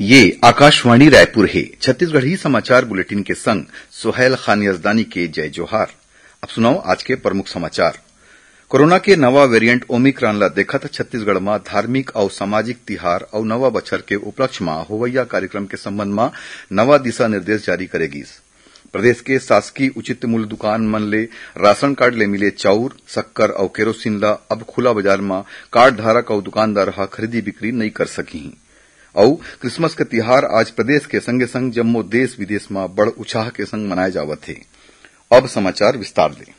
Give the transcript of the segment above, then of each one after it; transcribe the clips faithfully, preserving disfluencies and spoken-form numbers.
ये आकाशवाणी रायपुर हे। छत्तीसगढ़ी समाचार बुलेटिन के संग सोहैल खान यजदानी के जय जोहार। अब सुनव आज के प्रमुख समाचार। कोरोना के नवा वेरिएंट ओमिक्रॉन ला देखत छत्तीसगढ़ म धार्मिक अउ सामाजिक तिहार अउ नवा बछर के उपलक्ष्य म होवइया कार्यक्रम के संबंध म नवा दिशा निर्देश जारी करे गिस। प्रदेश के शासकीय उचित मूल्य दुकान मन ले राशन कार्ड ले मिले चाउर, शक्कर अउ केरोसिन ला अब खुला बाजार म कार्ड धारक अउ दुकानदार ह खरीदी बिक्री नइ कर सकिही। अउ क्रिसमस के तिहार आज प्रदेश के संगे संग जम्मो देश विदेश म बड़ उत्साह के संग मनाए जावत हे। अब समाचार विस्तार ले।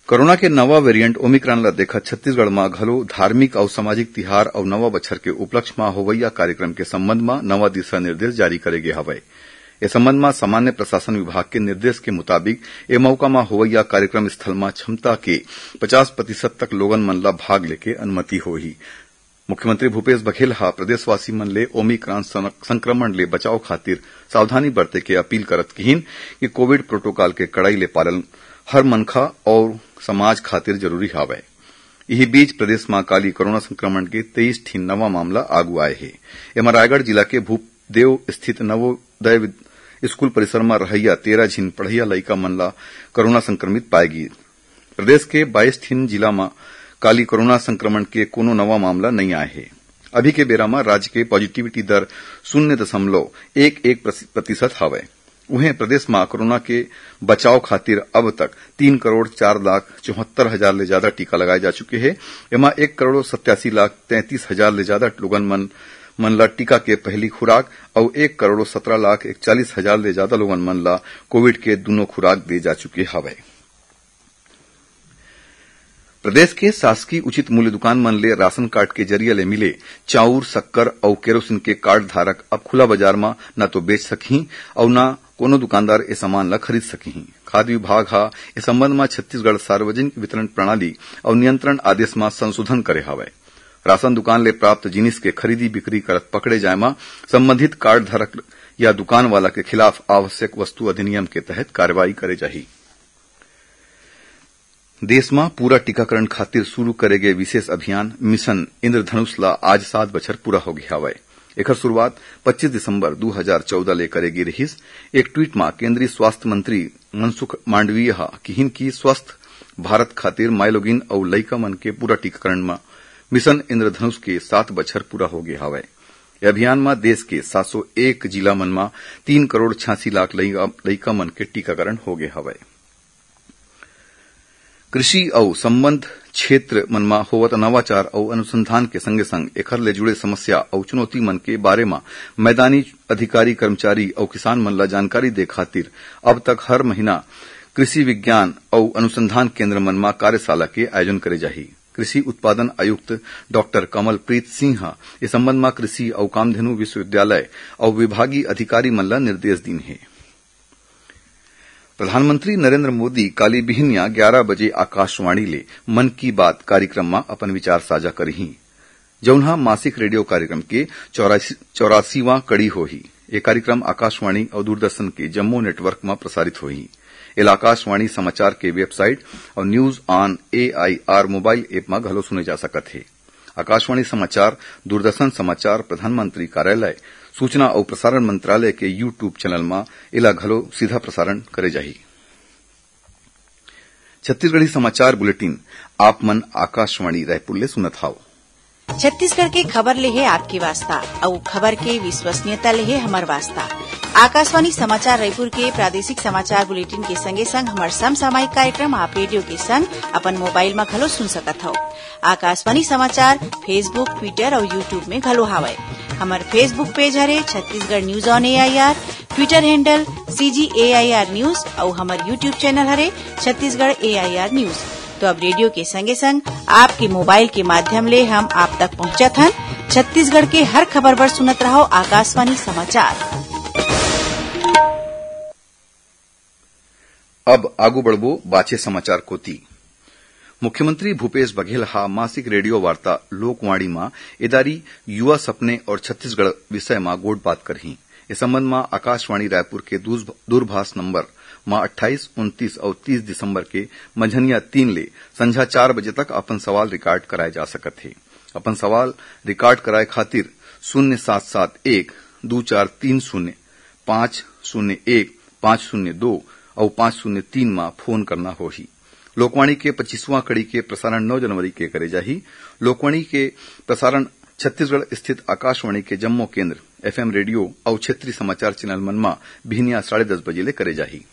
कोरोना के नवा वेरिएंट ओमिक्रॉन ला देखत छत्तीसगढ़ म घलो धार्मिक अउ सामाजिक तिहार अउ नवा बछर के उपलक्ष्य म होवइया कार्यक्रम के संबंध म नवा दिशा निर्देश जारी करे गे हवय। ए संबंध म सामान्य प्रशासन विभाग के निर्देश के मुताबिक ए मौका म होवइया कार्यक्रम स्थल म क्षमता के पचास प्रतिशत तक लोगन मन ला भाग लेके अनुमति होही। मुख्यमंत्री भूपेश बघेल ह प्रदेशवासी मन ले ओमिक्रॉन सं-, संक्रमण ले बचाव खातिर सावधानी बरते के अपील करत किहिन कि कोविड प्रोटोकॉल के कड़ाई ले पालन हर मनखा अउ समाज खातिर जरूरी हावय। इही बीच प्रदेश म काली कोरोना संक्रमण के तेईस ठिन नवा मामला आगू आए हे। एमा रायगढ़ जिला के भूपदेव स्थित नवोदय विद-, स्कूल परिसर म रहइया तेरह झिन पढ़इया लइका मन ला कोरोना संक्रमित पाए गिस। प्रदेश के बाईस ठिन जिला म काली कोरोना संक्रमण के कोनो नवा मामला नइ आए हे। अभी के बेरा म राज्य के पॉजिटिविटी दर शून्य दशमलव एक एक प्रतिशत हवय। उहें, प्रदेश म कोरोना के बचाव खातिर अब तक तीन करोड़ चार लाख चौहत्तर हजार ले जादा टीका लगाए जा चुके हे। एमा एक करोड़ सत्तासी लाख तैंतीस हजार ले जादा लोगन मन, मन ला टीका के पहली खुराक अउ एक करोड़ सत्रह लाख इकतालीस हजार ले जादा लोगन मन ला कोविड के दूनों खुराक दे जा चुके हवय। प्रदेश के शासकीय उचित मूल्य दुकान मन ले राशन कार्ड के जरिया ले मिले चाउर, शक्कर अउ केरोसिन के कार्ड धारक अब खुला बाजार म न तो बेच सकही अउ न कोनो दुकानदार ए सामान ल खरीद सकही। खाद्य विभाग ह ए संबंध म छत्तीसगढ़ सार्वजनिक वितरण प्रणाली अउ नियंत्रण आदेश म संशोधन करे हवय। राशन दुकान ले प्राप्त जिनिस के खरीदी बिक्री करत पकड़े जाय म संबंधित कार्ड धारक या दुकान वाला के खिलाफ आवश्यक वस्तु अधिनियम के तहत कार्रवाई करे जाही। देश म पूरा टीकाकरण खातिर शुरू करे गे विशेष अभियान मिशन इंद्रधनुष ला आज सात बछर पूरा होगे हवय। एखर शुरुआत पच्चीस दिसंबर दू हजार चौदह ले करे गे रिहिस। एक ट्वीट म केंद्रीय स्वास्थ्य मंत्री मनसुख मांडवीय ह किहिन कि स्वस्थ भारत खातिर माइलोगिन अउ लइका मन के पूरा टीकाकरण म मिशन इंद्रधनुष के सात बछर पूरा होगे हवय। ए अभियान म देश के सात सौ एक जिला मन म तीन करोड़ छियासी लाख लइका, लइका मन के टीकाकरण होगे हवय। कृषि अउ संबंध क्षेत्र मन म होवत नवाचार अउ अनुसंधान के संगे-संग एखर ले जुड़े समस्या अउ चुनौती मन के बारे म मैदानी अधिकारी, कर्मचारी अउ किसान मन ल जानकारी दे खातिर अब तक हर महीना कृषि विज्ञान अउ अनुसंधान केंद्र मन म कार्यशाला के आयोजन करे जाही। कृषि उत्पादन आयुक्त डॉक्टर कमलप्रीत सिंह ह ए संबंध म कृषि अउ कामधेनु विश्वविद्यालय अउ विभागीय अधिकारी मन ल निर्देश दीन हे। प्रधानमंत्री नरेंद्र मोदी काली बिहनिया ग्यारा बजे आकाशवाणी ले मन की बात कार्यक्रम म अपन विचार साझा करही, जउन ह मासिक रेडियो कार्यक्रम के चौरासी, चौरासीवां कड़ी होही। ये कार्यक्रम आकाशवाणी अउ दूरदर्शन के जम्मो नेटवर्क म प्रसारित होही। एला आकाशवाणी समाचार के वेबसाइट अउ news on AIR mobile app म घलो सुने जा सकत हे। आकाशवाणी समाचार, दूरदर्शन समाचार, प्रधानमंत्री कार्यालय, सूचना अउ प्रसारण मंत्रालय के YouTube चैनल म एला घलो सीधा प्रसारण करे जाही। छत्तीसगढ़ी समाचार बुलेटिन आप मन आकाशवाणी रायपुर ले सुनत हव। छत्तीसगढ़ के खबर ले हे आपके वास्ता, अउ खबर के विश्वसनीयता ले हे हमर वास्ता। आकाशवाणी समाचार रायपुर के प्रादेशिक समाचार बुलेटिन के संगे संग हमर समसामयिक कार्यक्रम आप रेडियो के संग अपन मोबाइल म घलो सुन सकत हव। आकाशवाणी समाचार Facebook, Twitter अउ YouTube में घलो हावय। हमर Facebook पेज हरे Chhattisgarh news on AIR, Twitter handle CG AIR news अउ हमर YouTube चैनल हरे छत्तीसगढ़ एआईआर न्यूज। तो अब रेडियो के संगे संग आपके मोबाइल के माध्यम ले हम आप तक पहुंचत हन छत्तीसगढ़ के हर खबर बर। सुनत रहव आकाशवाणी समाचार। अब आगू बढ़बो बाचे समाचार कोति। मुख्यमंत्री भूपेश बघेल ह मासिक रेडियो वार्ता लोकवाणी म एदारी युवा सपने और छत्तीसगढ़ विषय म गोठबात करही। ए संबंध म आकाशवाणी रायपुर के दूस-, दूरभाष नंबर म अट्ठाईस, उनतीस अउ तीस दिसंबर के मंझनिया तीन ले संझा चार बजे तक अपन सवाल रिकॉर्ड कराए जा सकत हे। अपन सवाल रिकॉर्ड कराए खातिर शून्य सात सात एक दू चार तीन शून्य पाँच शून्य एक पाँच शून्य दो अउ पाँच शून्य तीन म फोन करना होही। लोकवाणी के पच्चीसवां कड़ी के प्रसारण नौ जनवरी के करे जाही। लोकवाणी के प्रसारण छत्तीसगढ़ स्थित आकाशवाणी के जम्मो केंद्र, एफएम रेडियो अउ क्षेत्रीय समाचार चैनल मन म बिहनिया साढ़े दस बजे ले करे जाही।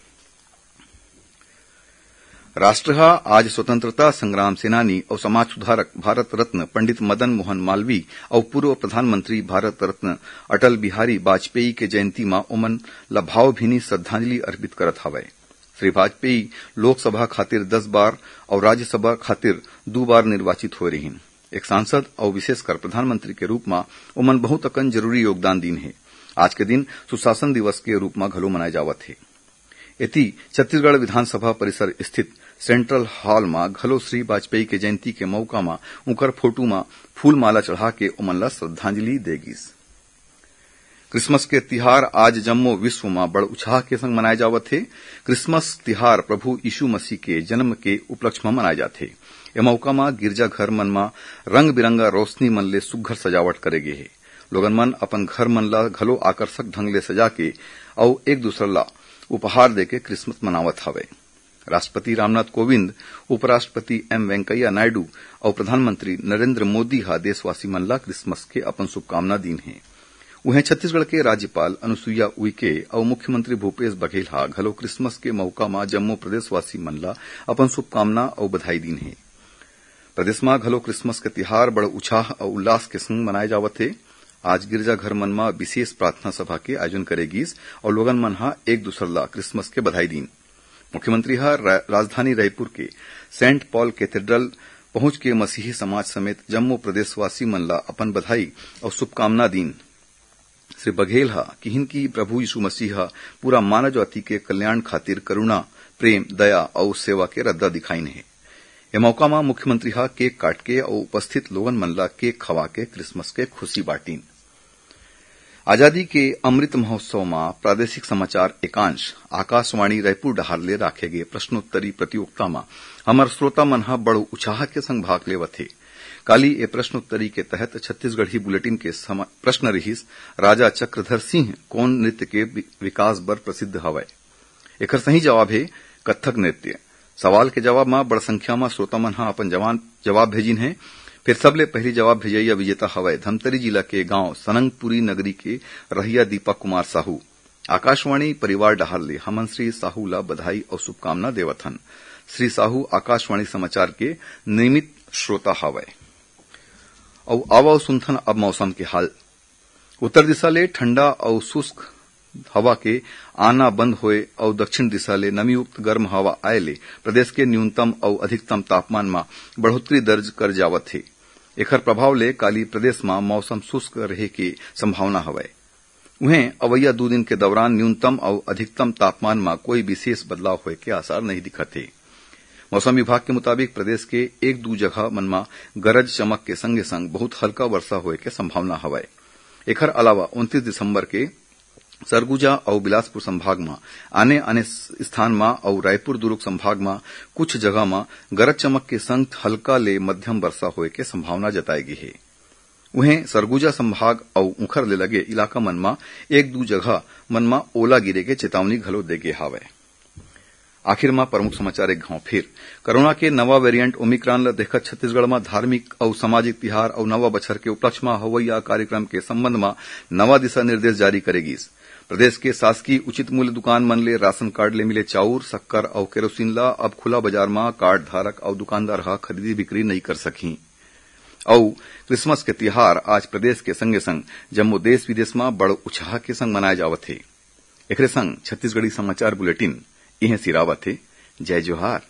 राष्ट्र ह आज स्वतंत्रता संग्राम सेनानी अउ समाज सुधारक भारत रत्न पंडित मदन मोहन मालवीय अउ पूर्व प्रधानमंत्री भारत रत्न अटल बिहारी वाजपेयी के जयंती म ओमन ल भावभीनी श्रद्धांजलि अर्पित करत हवय। श्री वाजपेयी लोकसभा खातिर दस बार अउ राज्यसभा खातिर दू बार निर्वाचित होए रिहीन। एक सांसद अउ विशेषकर प्रधानमंत्री के रूप म ओमन बहुत अकन जरूरी योगदान दीन हे। आज के दिन सुशासन दिवस के रूप म घलो मनाए जावत हे। एती, छत्तीसगढ़ विधानसभा परिसर स्थित सेंट्रल हॉल म घलो श्री वाजपेयी के जयंती के मौका म उंकर फोटू म फूलमाला चढ़ा के ओमन ल श्रद्धांजलि दे गिस। क्रिसमस के तिहार आज जम्मो विश्व म बड़ उत्साह के संग मनाए जावत हे। क्रिसमस तिहार प्रभु यीशु मसीह के जन्म के उपलक्ष्य म मनाए जाथे। ए मौका म गिरजाघर मन म रंग-बिरंगा रोशनी मन ले सुघ्घर सजावट करे गे हे। लोगन मन अपन घर मन ल घलो आकर्षक ढंग ले सजा के अउ एक दूसर ल उपहार देके क्रिसमस मनावत हवय। राष्ट्रपति रामनाथ कोविंद, उपराष्ट्रपति एम वेंकैया नायडू अउ प्रधानमंत्री नरेंद्र मोदी ह देशवासी मन ल क्रिसमस के अपन शुभकामना दीन हे। उहें, छत्तीसगढ़ के राज्यपाल अनुसुईया उइके अउ मुख्यमंत्री भूपेश बघेल ह घलो क्रिसमस के मौका म जम्मो प्रदेशवासी मन ल अपन शुभकामना अउ बधाई दीन हे। प्रदेश म घलो क्रिसमस के तिहार बड़ उत्साह अउ उल्लास के संग मनाए जावत हे। आज गिरजाघर मन म विशेष प्रार्थना सभा के आयोजन करे गीस अउ लोगन मन ह एक दूसर ल क्रिसमस के बधाई दीन। मुख्यमंत्री ह रा-, राजधानी रायपुर के सेंट पॉल कैथेड्रल पहुंच के मसीही समाज समेत जम्मो प्रदेशवासी मन ल अपन बधाई अउ शुभकामना दीन। श्री बघेल ह किहिन कि प्रभु यीशु मसीह ह पूरा मानव जाति के कल्याण खातिर करुणा, प्रेम, दया अउ सेवा के रद्दा दिखाइन हे। ए मौका म मुख्यमंत्री ह केक काट के अउ उपस्थित लोगन मन ल केक खवा के क्रिसमस के खुशी बांटिन। आजादी के अमृत महोत्सव म प्रादेशिक समाचार एकांश आकाशवाणी रायपुर डहार ले राखे गे प्रश्नोत्तरी प्रतियोगिता म हमर श्रोता मन ह बड़ उत्साह के संग भाग लेवत हे। काली ए प्रश्नोत्तरी के तहत छत्तीसगढ़ी बुलेटिन के सम-, प्रश्न रिहिस, राजा चक्रधर सिंह कोन नृत्य के वि-, विकास बर प्रसिद्ध हवय? एखर सही जवाब हे कत्थक नृत्य। सवाल के जवाब म बड़ संख्या म श्रोता मन ह अपन जवान, जवाब भेजिन हे। फेर सबले पहिली जवाब भेजइया विजेता हवय धमतरी जिला के गांव सनंगपुरी नगरी के रहइया दीपक कुमार साहू। आकाशवाणी परिवार डहार ले हमन श्री साहू ला बधाई अउ शुभकामना देवत हन। श्री साहू आकाशवाणी समाचार के नियमित श्रोता हवय। अउ आवव सुनथन अब मौसम के हाल। उत्तर दिशा ले ठंडा अउ शुष्क हवा के आना बंद होए अउ दक्षिण दिशा ले नमीयुक्त गर्म हवा आए ले प्रदेश के न्यूनतम अउ अधिकतम तापमान म बढ़ोतरी दर्ज कर जावत हे। एखर प्रभाव ले काली प्रदेश म मौसम शुष्क रहे के संभावना हवय। उहें, अवइया दू दिन के दौरान न्यूनतम अउ अधिकतम तापमान म कोई विशेष बदलाव होए के आसार नहीं दिखत हे। मौसम विभाग के मुताबिक, प्रदेश के एक दू जगह मन म गरज चमक के संगे संग बहुत हल्का वर्षा होए के संभावना हवय। एखर अलावा उनतीस दिसंबर के सरगुजा अउ बिलासपुर संभाग म आने-आने स-, स्थान म अउ रायपुर दुर्ग संभाग म कुछ जगह म गरज चमक के संग हल्का ले मध्यम वर्षा होए के संभावना जताए गे हे। उहें, सरगुजा संभाग अउ उंखर ले लगे इलाका मन म एक दू जगह मन म ओला गिरे के चेतावनी घलो दे गे हावय। आखिर म प्रमुख समाचार एक घांव फिर। कोरोना के नवा वेरिएंट ओमिक्रॉन ल देखत छत्तीसगढ़ म धार्मिक अउ सामाजिक तिहार अउ नवा बछर के उपलक्ष्य म होवइया कार्यक्रम के संबंध म नवा दिशा निर्देश जारी करे गिस। प्रदेश के शासकीय उचित मूल्य दुकान मन ले राशन कार्ड ले मिले चाउर, शक्कर अउ केरोसिन ल अब खुला बाजार म कार्ड धारक अउ दुकानदार ह खरीदी बिक्री नइ कर सकही। अउ क्रिसमस के तिहार आज प्रदेश के संगे संग जम्मो देश विदेश म बड़ उत्साह के संग मनाए जावत हे। एकरे संग छत्तीसगढ़ी समाचार बुलेटिन इहें सिरावत हे। जय जोहार।